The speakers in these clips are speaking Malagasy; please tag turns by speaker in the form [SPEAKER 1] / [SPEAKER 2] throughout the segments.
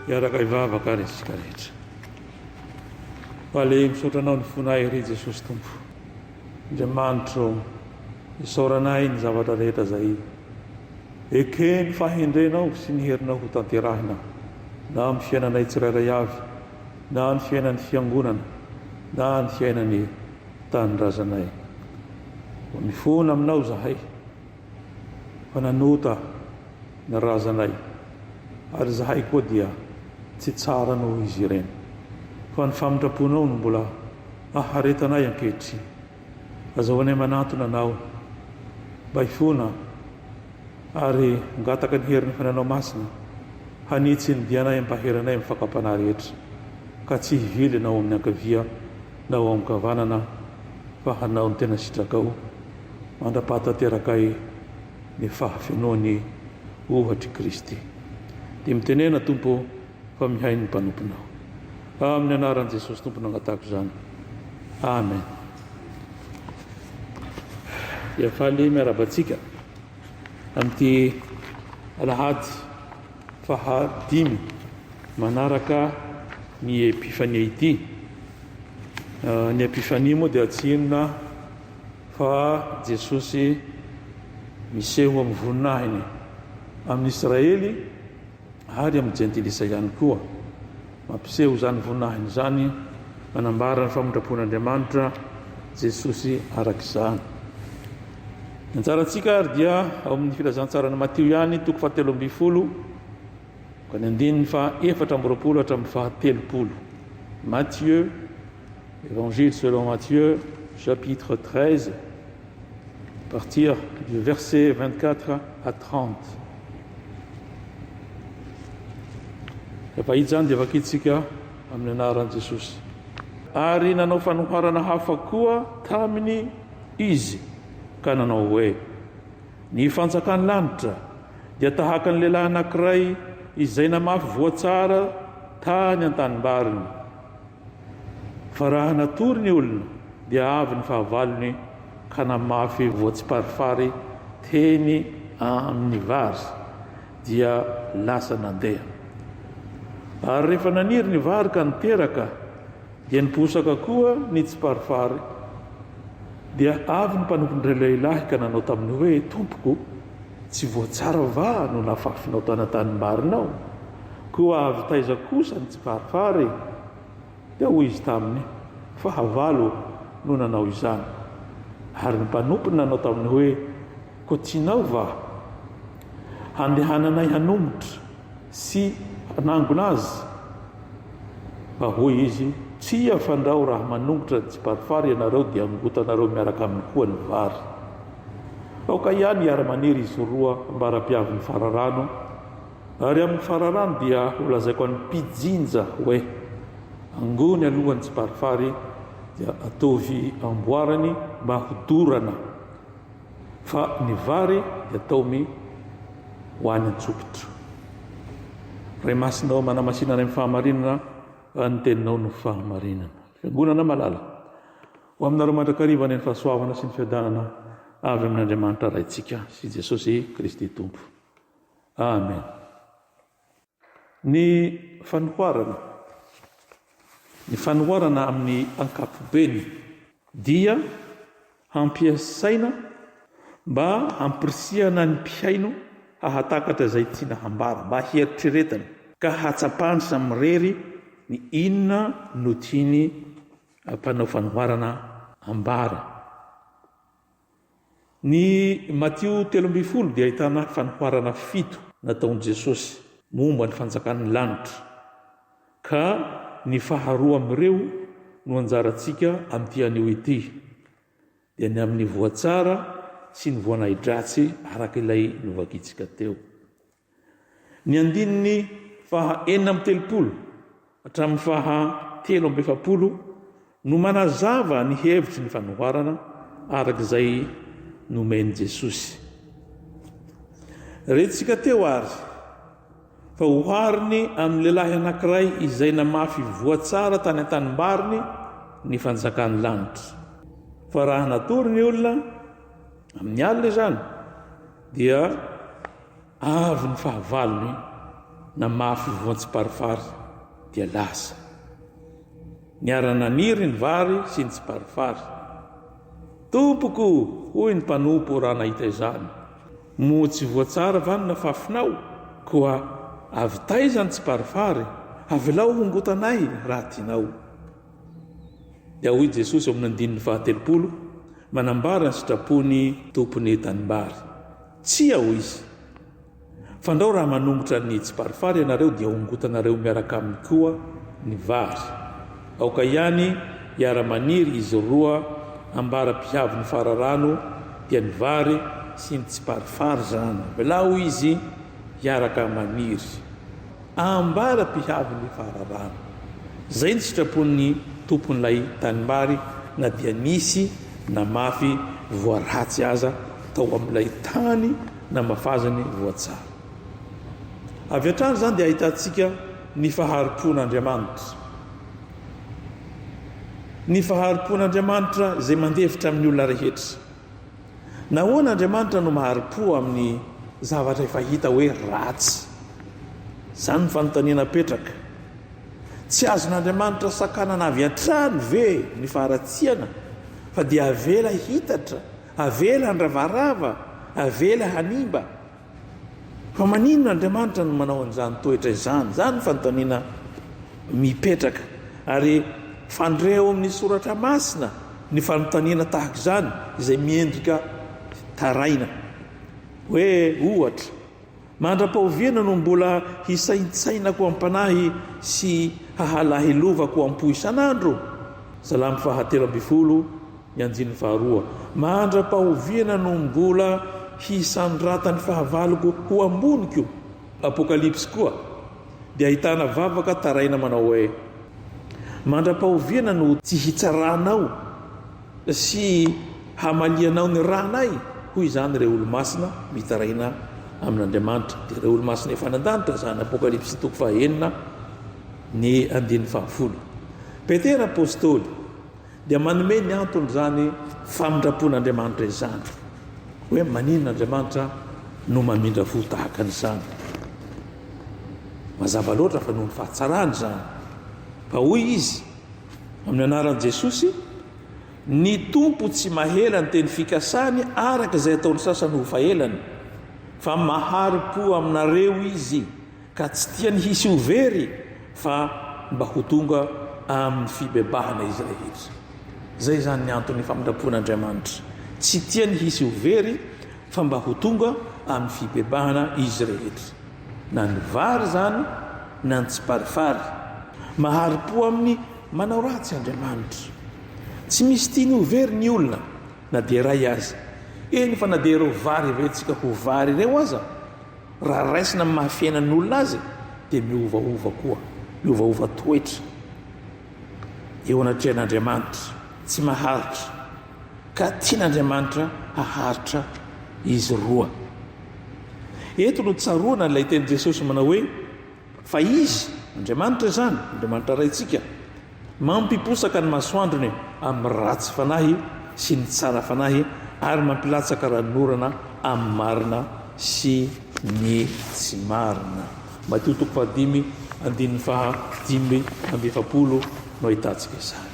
[SPEAKER 1] Hiaraka hivavaka ary isika rehetra. Faly misaotra Anao ny fonay ry Jesosy Tompo. Andriamanitro, isaoranay ny zavatra rehetra izay eken'ny fahendrenao sy ny herinao ho tanterahina na amin'ny fiainanay tsirairay avy na ny fiainan'ny fiangonana na ny fiainan'ny tanindrazanay. Koa mifona aminao izahay fa nanota ny razanay ary izahay koa dia tsy tsara noho izy ireny fa ny famindram-ponao no mbola aharetanay ankehitriny. Azahoanay manantona Anao mba hifona ary hangataka ny herin'ny Fananao Masina hanitsy ny dianay hampahery anay amin'ny fakam-panahy rehetra ka tsy hivily na ho amin'ny ankavia na ho an-kavanana fa hanao ny tena sitrakao mandra-pahatanterakay ny fahafenoany ohatr'i Kristy. Dia mitenena Tompo ô fa mihaino ny mpanomponao. Amin'ny anaran'i Jesosy Tompo no angatahako izany. Amen. Dia faly miarahaba antsika amin'ity alahady fahadimy manaraka ny Epifania ity. Ny Epifania moa dia tsy inona fa Jesosy miseho amin'ny voninahiny amin'ny Israely ary amin'ny Jentilisa ihany koa. Mampiseho izany voninahiny izany, manambara ny famindram-pon'Andriamanitra Jesosy araka izany. Ny anjarantsika ary dia ao amin'ny filazantsaran'i Matio ihany, toko faha-13, ka ny andininy faha-24 hatramin'ny faha-30. Matthieu, Évangile selon Matthieu, chapitre 13, à partir du verset 24 à 30. Rehefa hita izany dia vakintsika amin'ny anaran'i Jesosy. Ary nanao fanoharana hafa koa taminy izy ka nanao hoe, Ny fanjakan'ny lanitra dia tahaka ny lehilahy anankiray izay namafy voa tsara tany an-tanimbariny. Fa raha natory ny olona dia avy ny fahavalony ka namafy voatsiparifary teny amin'ny vary, dia lasa nandeha. Ary rehefa naniry ny vary ka niteraka, dia niposaka koa ny tsiparifary. Dia avy ny mpanompon'ireo lehilahy ka nanao taminy hoe, Tompoko, tsy voa tsara va no nafafinao tany an-tanimbarinao? Koa avy taiza kosa ny tsiparifary? Dia hoy izy taminy, Fahavalo no nanao izany. Ary ny mpanompony nanao taminy hoe, Koa tianao va handehananay hanongotra sy hanangona azy? Fa hoy izy, Tsia, fandrao raha manongotra ny tsiparifary ianareo dia hangotanareo miaraka aminy koa ny vary. Aoka ihany hiara-maniry izy roa ambara-piavin'ny fararano. Ary amin'ny fararano dia holazaiko an'ny mpijinja hoe, Angony aloha ny tsiparifary dia ataovy amboarany mba hodorana, fa ny vary dia taomy ho any an-tsopitra. Ray Masina ô, manamasina anay amin'ny fahamarinana, fa ny Teninao no fahamarinana. Fiangonana malala, ho aminareo mandrakariva anie ny fahasoavana sy ny fiadanana avy amin'Andriamanitra Raintsika sy Jesosy Kristy Tompo. Amen. Ny fanoharana, ny fanoharana amin'ny ankapobeny dia hampiasaina mba hampirisihana ny mpihaino hahatakatra izay tiana hambara, mba hieritreretany ka hahatsapany samirery ny inona no tiany mpanao fanoharana ambara. Ny Matio 13 dia ahitana fanoharana fito nataon'i Jesosy momba ny fanjakan'ny lanitra, ka ny faharoa amin'ireo no anjarantsika amin'ity anio ity, dia ny amin'ny voa tsara sy ny voan'ahi-dratsy araka ilay novakintsika teo. Ny andininy faha 36 hatramin'ny faha 43 no manazava ny hevitry ny fanoharana araka izay nomen'i Jesosy. Rentsika teo àry fa ohariny amin'ny lehilahy anankiray izay namafy voa tsara tany an-tanimbariny ny fanjakan'ny lanitra. Fa raha natory ny olona, amin'ny alina izany, dia Avy ny fahavalony. Namafy voan-tsimparifary dia lasa. Niara-naniry ny vary sy ny tsimparifary. Tompoko, hoy ny mpanompo raha nahita izany, moa tsy voa tsara va ny nafafinao? Koa avy taiza ny tsimparifary? Avelao hongotanay raha tianao. Dia hoy Jesosy ao amin'ny andininy fahatelopolo, manambara ny sitrapon'ny tompon'ny tanimbary. Tsia, hoy Izy. Fandrao raha manongotra ny tsiparifary ianareo dia hongotanareo miaraka aminy koa ny vary. Aoka ihany hiara-maniry izy roa ambara-pihavin'ny fararano dia ny vary sy ny tsiparifary izany. Avelao izy hiaraka maniry. Ambara-pihavin'ny fararano. Izay ny sitrapon'ny tompon'ilay tanimbary na dia nisy namafy voa ratsy aza tao amin'ilay tany namafazany voa tsara. Avy hatrany izany dia ahitantsika ny fahari-pon'Andriamanitra. Ny fahari-pon'Andriamanitra izay mandefitra amin'ny olona rehetra. Nahoana Andriamanitra no mahari-po amin'ny zavatra efa hita hoe ratsy? Izany ny fanontaniana apetraka. Tsy azon'Andriamanitra sakanana avy hatrany ve ny faharatsiana fa dia avela hitatra, avela handravarava, avela hanimba? Fa maninona Andriamanitra no manao an'izany toetra izany? Izany ny fanontaniana mipetraka. Ary fandre ao amin'ny soratra masina ny fanontaniana tahaka izany izay miendrika taraina. Hoe ohatra, mandra-pahoviana no mbola hisaintsainako am-panahy sy hahalahelovako am-po isan'andro? Salamo faha 13. Ny andininy faharoa, Mandra-pahoviana no mbola hisandratan'ny fahavaloko ho amboniko? Apokalypsy koa dia ahitana vavaka taraina manao hoe, Mandra-pahoviana no tsy hitsaranao sy hamalianao ny ranay? Hoy izany ireo olo-masina mitaraina amin'Andriamanitra. Dia ireo olo-masina efa any an-danitra izany, Apokalypsy toko fahaenina ny andininy fahafolo. Petera apostoly. Dia manome ny anton'izany famindram-pon'Andriamanitra izany, hoe maninona Andriamanitra no mamindra fo tahaka an'izany. Mazava loatra fa noho ny fahatsarany izany. Fa hoy izy, amin'ny anaran'i Jesosy, ny Tompo tsy mahela ny teny fikasany araka izay ataon'ny sasany ho fahelany, fa mahari-po aminareo Izy, Ka tsy tiany hisy ho very fa mba ho tonga amin'ny fibebahana izy rehetra. Izay izany ny anton'ny famindram-pon'Andriamanitra. Tsy tiany hisy ho very fa mba ho tonga amin'ny fibebahana izy rehetra. Na ny vary izany na ny tsiparifary. Mahari-po amin'ny manao ratsy Andriamanitra. Tsy misy tiany ho very ny olona na dia iray aza. Eny fa na dia ireo vary heverintsika ho vary ireo aza Raha raisina amin'ny maha fiainan'olona azy dia miovaova koa, miovaova toetra eo anatrehan'Andriamanitra, tsy maharitra, ka tian'Andriamanitra haharitra izy roa. Eto no tsaroana ilay tenin'i Jesosy manao hoe, Fa Izy, Andriamanitra izany, Andriamanitra Raintsika, Mampiposaka ny masoandrony amin'ny ratsy fanahy sy ny tsara fanahy ary mampilatsaka ranonorana amin'ny marina sy ny tsy marina. Matio toko fahadimy andininy faha 45 no ahitantsika izany.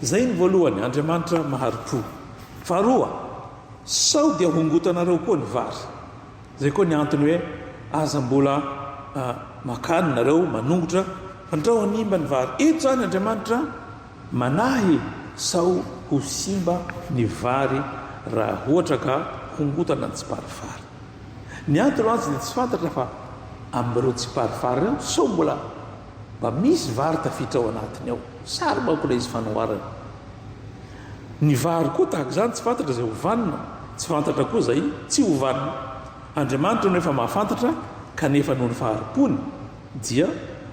[SPEAKER 1] Izay ny voalohany, Andriamanitra mahari-po. Faharoa, sao dia hongotanareo koa ny vary. Izay koa ny antony hoe aza mbola makany nareo manongotra fandrao hanimba ny vary. Eto izany Andriamanitra manahy sao ho simba ny vary raha ohatra ka hongotana ny tsiparifary. Ny antony mantsy dia tsy fantatra fa amin'ireo tsiparifary ireo sao mbola mba misy vary tafiditra ao anatiny ao. Sary manko ilay izy fanoharana. Ny vary koa tahaka izany tsy fantatra izay ho vanona, tsy fantatra koa izay tsy ho vanona. Andriamanitra no efa mahafantatra kanefa noho ny fahari-pony dia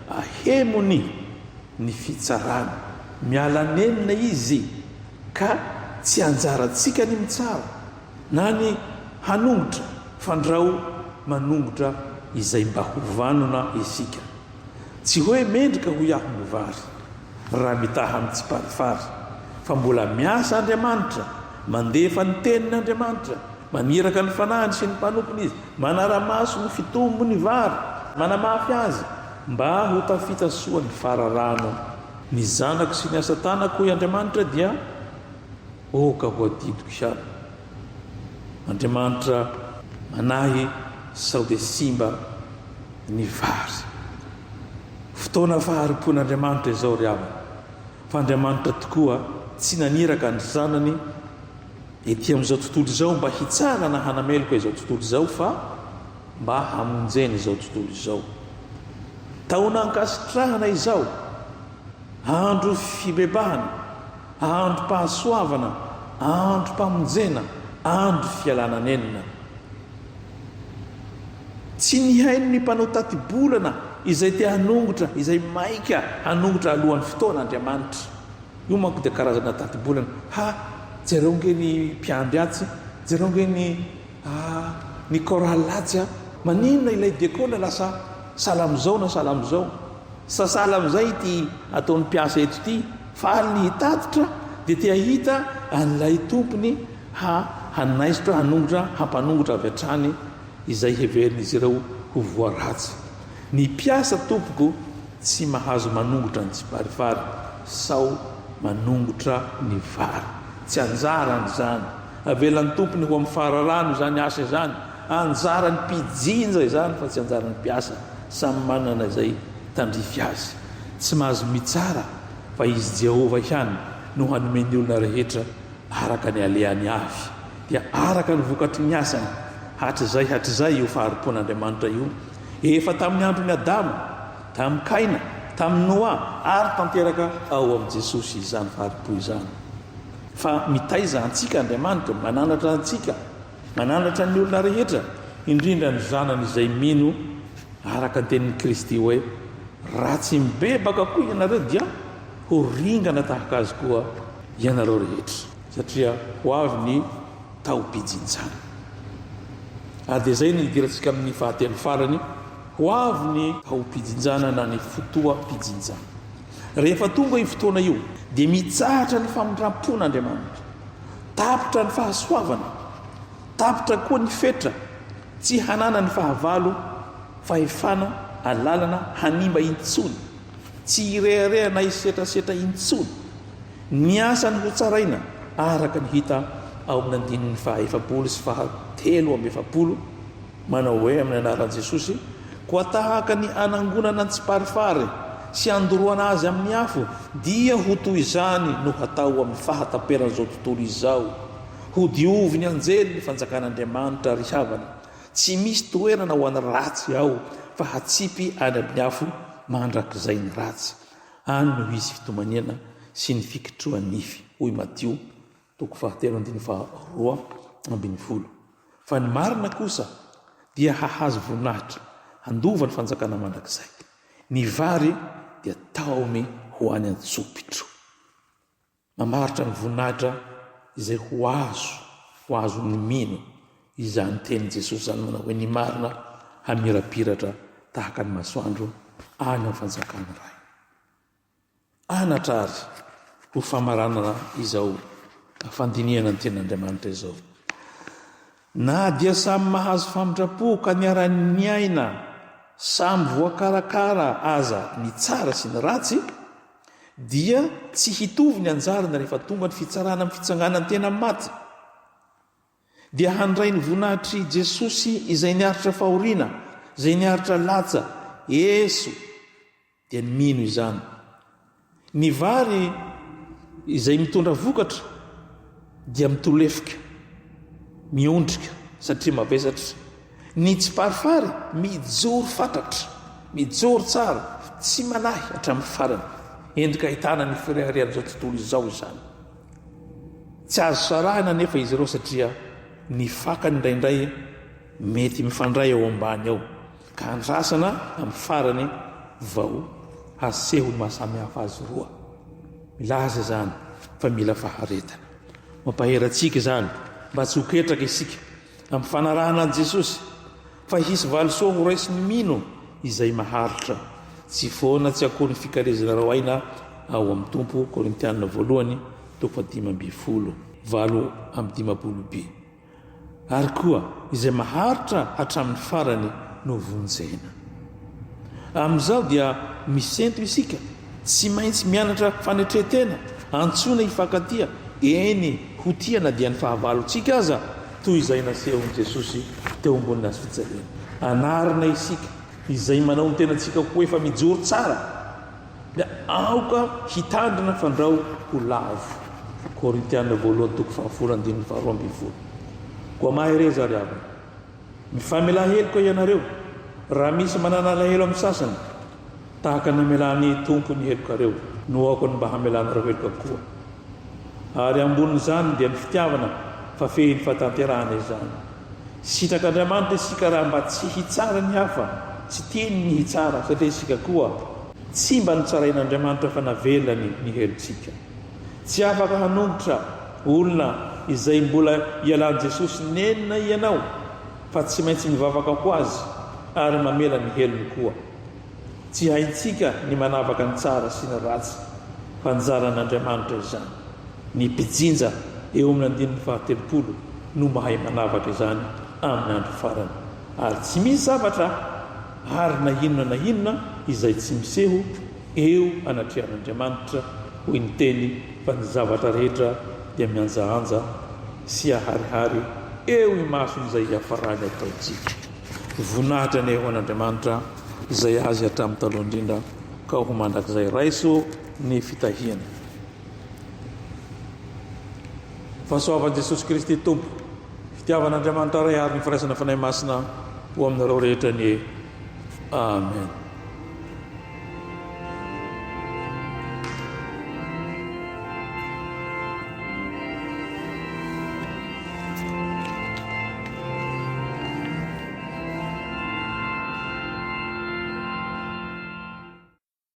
[SPEAKER 1] ahemony ny fitsarany. Miala nenina Izy ka tsy anjarantsika ny mitsara na ny hanongotra fandrao manongotra izay mba ho vanona isika. Tsy hoe mendrika hoy aho ny vary raha mitaha amin'ny tsiparifary fa mbola miasa Andriamanitra, mandefa ny teniny Andriamanitra, maniraka ny fanahiny sy ny mpanompony Izy, manara-maso ny fitombon'ny vary. Manamafy azy mba ho tafita soa ny fararano. Ny zanako sy ny asa tanako hoy Andriamanitra dia oka ho adidiko ihany. Andriamanitra manahy sao dia simba ny vary. Fotoana fahari-pon'Andriamanitra izao ry havana. Fa Andriamanitra tokoa tsy naniraka ny Zanany ety amin'izao tontolo izao mba hitsara na hanameloka izao tontolo izao fa mba hamonjena izao tontolo izao. Taona ankasitrahana izao, andro fibebahana, androm-pahasoavana, androm-pamonjena, andro fialana nenina. Tsy nihaino ny mpanao tati-bolana izay te hanongotra, izay maika hanongotra alohan'ny fotoana Andriamanitra. Io manko dia karazana tati-bolana. Ha! Jereo nge ny mpiandry atsy, jereo nge ny ah, ny chorale atsy a! Maninona ilay diakona lasa sahala amin'izao na sahala amin'izao? Sa sahala amin'izay ity ataon'ny mpiasa eto ity? Faly ny hitatitra dia te hahita an'ilay tompony ha hanaisotra, hanongotra, hampanongotra avy hatrany izay heverin'izy ireo ho voa ratsy. Ny mpiasa tompoko tsy mahazo manongotra ny tsiparifary sao manongotra ny vary. Tsy anjarany izany. Avelan'ny tompony ho amin'ny fararano izany asa izany. Anjaran'ny mpijinja izany fa tsy anjaran'ny mpiasa. Samy manana izay tandrify azy. Tsy mahazo mitsara fa Izy Jehovah ihany no hanome ny olona rehetra araka ny alehany avy, dia araka ny vokatry ny asany, hatrizay hatrizay io fahari-pon'Andriamanitra io, efa tamin'ny andron'i Adama, tamin'i Kaina, tamin'i Noa, ary tanteraka ao amin'i Jesosy izany fahari-po izany. Fa mitaiza antsika Andriamanitra, mananatra antsika, mananatra ny olona rehetra, indrindra ny zanany izay mino araka ny tenin'i Kristy hoe, Raha tsy mibebaka koa ianareo dia ho ringana tahaka azy koa ianareo rehetra, satria ho avy ny taom-pijinjana. Ary dia izay no hidirantsika amin'ny fahatelo farany, ho avy ny taom-pijinjana na ny fotoam-pijinjana. Rehefa tonga io fotoana io, dia mitsahatra ny famindram-pon'Andriamanitra. Tapitra ny fahasoavana, tapitra koa ny fetra, tsy hananan'ny fahavalo fahefana alalana hanimba intsony. Tsy hirehareha na hisetrasetra intsony. Ny asany hotsaraina araka ny hita ao amin'ny andininy faha-40 sy faha-43, manao hoe, Amin'ny anaran'i Jesosy, koa tahaka ny anangonana ny tsiparifary sy andoroana azy amin'ny afo, dia ho toy izany no hatao amin'ny fahataperan'izao tontolo izao. Hodiovin'ny anjely ny fanjakan'Andriamanitra, ry havana. Tsy misy toerana ho an'ny ratsy ao fa hatsipy any amin'ny afo mandrakizay ny ratsy. Any no hisy fitomaniana sy ny fikitroha-nify, hoy Matio toko fahatelo andininy faharoa ambin'ny folo. Fa ny marina kosa dia hahazo voninahitra, handova ny fanjakana mandrakizay. Ny vary dia taomy ho any an-tsopitro. Mamaritra ny voninahitra izay ho azo, ho azon'ny mino, izany tenin'i Jesosy izany manao hoe ny marina hamirapiratra tahaka ny masoandro any amin'ny fanjakan'ny Ray. Anatra ary ho famaranana izao fandinihana ny tenin'Andriamanitra izao. Na dia samy mahazo famindram-po ka niara-niaina samy voakarakara aza ny tsara sy ny ratsy, dia tsy hitovy ny anjarany rehefa tonga ny fitsarana amin'ny fitsanganan'ny tena maty. Dia handray ny voninahitr'i Jesosy izay niaritra fahoriana, izay niaritra latsa, eso, dia ny mino izany. Ny vary izay mitondra vokatra dia mitolefika, miondrika satria mavesatra. Ny tsiparifary mijoro fatratra, mijoro tsara, tsy manahy hatramin'ny farany. Endrika ahitana ny fireharehan'izao tontolo izao izany. Tsy azo sarahina anefa izy ireo satria ny fakany indraindray mety mifandray ao ambany ao ka andrasana amin'ny farany vao haseho ny mahasamihafa azy roa. Milaza izany fa mila faharetana. Mampahery antsika izany mba tsy ho ketraka isika Amin'ny fanarahana an'i Jesosy, fa hisy valisoa ho raisin'ny mino izay maharitra. Tsy foana tsy akory ny fikalezanareo aina ao amin'ny Tompo, Korintiana voalohany, toko fahadimy ambin'ny folo, 58 b. Ary koa, izay maharitra hatramin'ny farany no vonjena. Amin'izao dia misento isika, tsy maintsy mianatra fanetren-tena, antsoina hifankatia, eny ho tia na dia ny fahavalontsika aza, toy izay nasehon'i Jesosy teo ambonin'ny hazofijaliana. Anarina isika, izay manao ny tenantsika ho efa mijoro tsara, dia aoka hitandrina fandrao ho lavo. Korintiana voalohany toko fahafolo andininy faharoa ambinifolo. Koa mahereza ry havana. Mifamelà heloka ianareo, raha misy manana alahelo amin'ny sasany, tahaka ny namelan'ny Tompo ny helokareo, no aoka ny mba hamelanareo heloka koa. Ary ambonin'izany dia ny fitiavana fa fehin'ny fahatanterahana izany. Sitrak'Andriamanitra isika raha mba tsy hitsara ny hafa, tsy tiany ny hitsara satria isika koa tsy mba notsarain'Andriamanitra fa navelany ny helotsika. Tsy afaka hanongotra olona izay mbola ialan'i Jesosy nenina ianao fa tsy maintsy mivavaka ho azy ary mamela ny helony koa. Tsy haintsika ny manavaka ny tsara sy ny ratsy fa anjaran'Andriamanitra izany. Ny mpijinja eo amin'ny andininy fahatelopolo no mahay manavaka izany amin'ny andro farany. Ary tsy misy zavatra ary na inona na inona izay tsy miseho eo anatrehan'Andriamanitra, hoy ny teny, fa ny zavatra rehetra dia mihanjahanja sy aharihary eo imason'izay hiafarany ataontsika. Voninahitra anie ho an'Andriamanitra izay Azy hatramin'ny taloha indrindra ka ho mandrakizay. Raiso ny fitahiana. Fahasoavan'i Jesosy Kristy Tompo, fitiavan'Andriamanitra Ray ary ny firaisana Fanahy Masina ho aminareo rehetra anie. Amen.